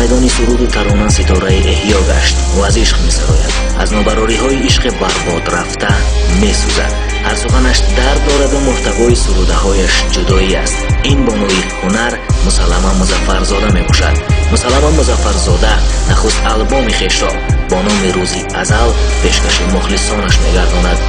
Майдони суруду тарона ситораи эҳё гашт. Ӯ аз ишқ месарояд, аз нобарориҳои ишқи барбод рафта месӯзад. Ҳар суханаш дард дораду муҳтавои сурудаҳояш ҷудоӣ аст. Ин бонуи ҳунар Мусаллама Музаффарзода мебошад. Мусаллама Музаффарзода нахуст албоми хешро бо номи «Рӯзи азал» пешкаши мухлисонаш мегардонад.